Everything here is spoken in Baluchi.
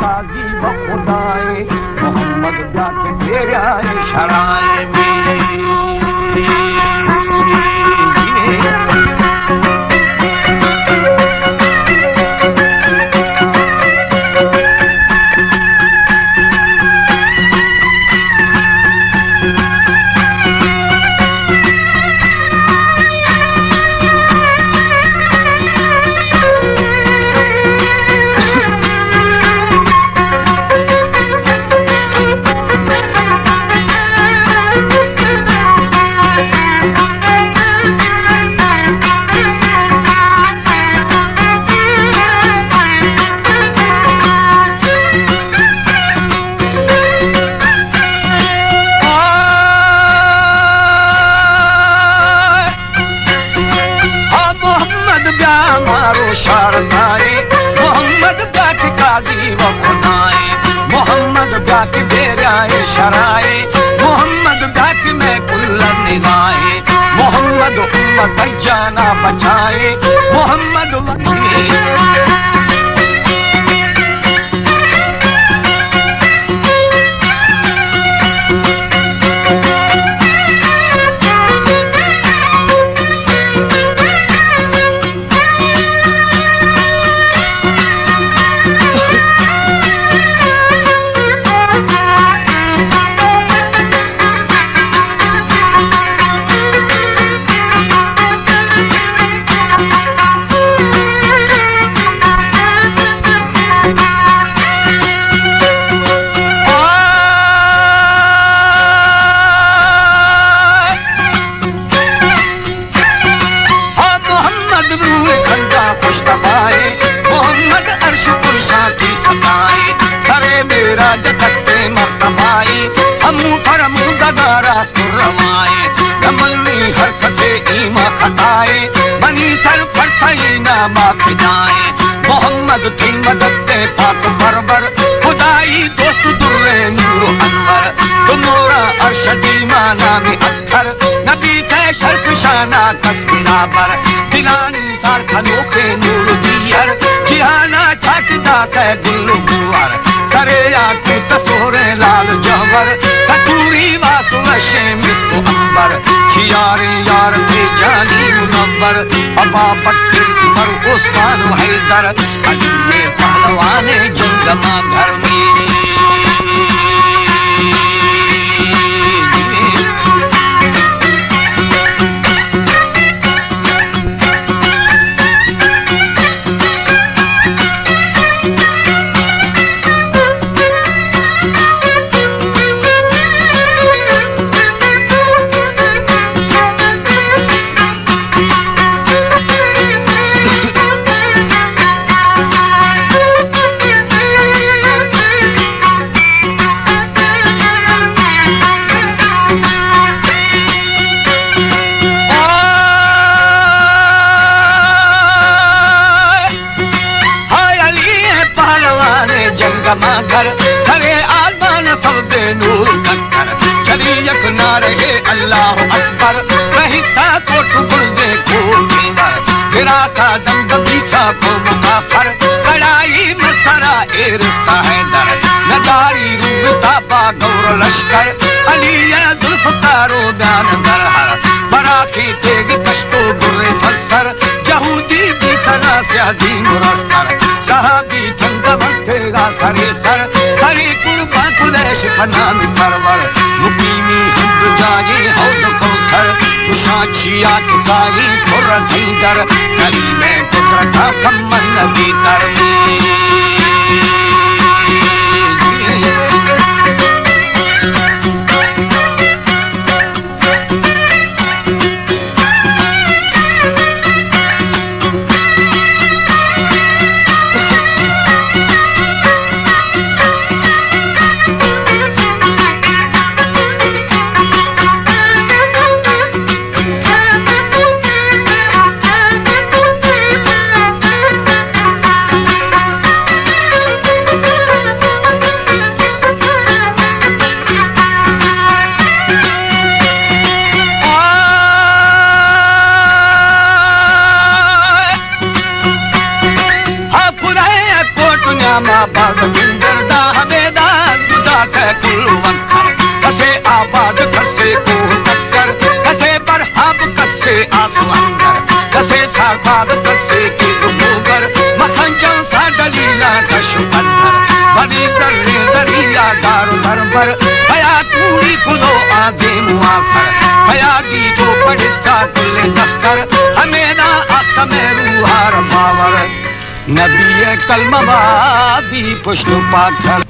راضی بہ خدائے، محمد بیا کہ بیرائے شرائے میں۔ ہاں محمد بیا مارو شارتائے، محمد بیا کہ قاضی و خدائے، محمد بیا کہ بیرائے شرائے، محمد بیا کہ میں کل نگائے، محمد امت جانا بچائے، محمد وکیل۔ ہاں محمد روح خندہ خوش تبائے، محمد عرش کرساں کی ستائے، سرے میرا جتکتے مرتبائے، ہمو فرمودگا راست روائے، نمنی ہر کسے ایما خطائے، منی سر پر سئی ناما فدائے، محمد تئی مدد دے پاک پرور، خدائی دوست در نور انور، تو مورا ارشد ایمانا میں اکثر، نبی تے شرف شانا کس برابر، دلانی تار کنوکے نور جیئر، جہانا چاٹ داتے گل و گوہر، کرے یا تو تصور لال جوہر، کتوری واسو نشے مس و امبر، چیارے یار پہ جانی منور، ابا بکر عمر عثمان و حیدر، علی پہلوان جنگ ما گھر میں۔ ہائے علی پہلوان جنگ ما گھر، سرے آزمان سبز نور ککر، چلی یک نعرہ اللہ اکبر، رہتا کوٹ گلزے کوٹی ور، گراسا دم بگیچہ قوم کافر، کڑائی مسرا ایرتا حیدر، نداری روتا با گور لشکر، علی ذوالفقار و دان درہر، براکی تیگ کشتو گر فلسر، جہودی بیتنا سیادی مرستر، صحابی تنگ بنتگا سرے سر، سرے قربان قریش پنامی پرور، مقیمی ہند جاگی حوض کوثر، کشاں چیا کسائی پر دھندر، کریم قدرتا کم من نبی در۔ کل وکر، کسے آباد، کسے کوہ ٹکر، کسے برحاب، کسے آس اندر، کسے سرباد، کسے کیت موگر، مکھن جن سا دلیلا کش اندر، بنی دریں دریا دار و دربر، کیا کوڑی کلو آدیم واسر، کیا گیت و پڑتا کل دفتر، ہمینا آخت میں روحار باور، نبی کلمہ وابی پشت و پاکر۔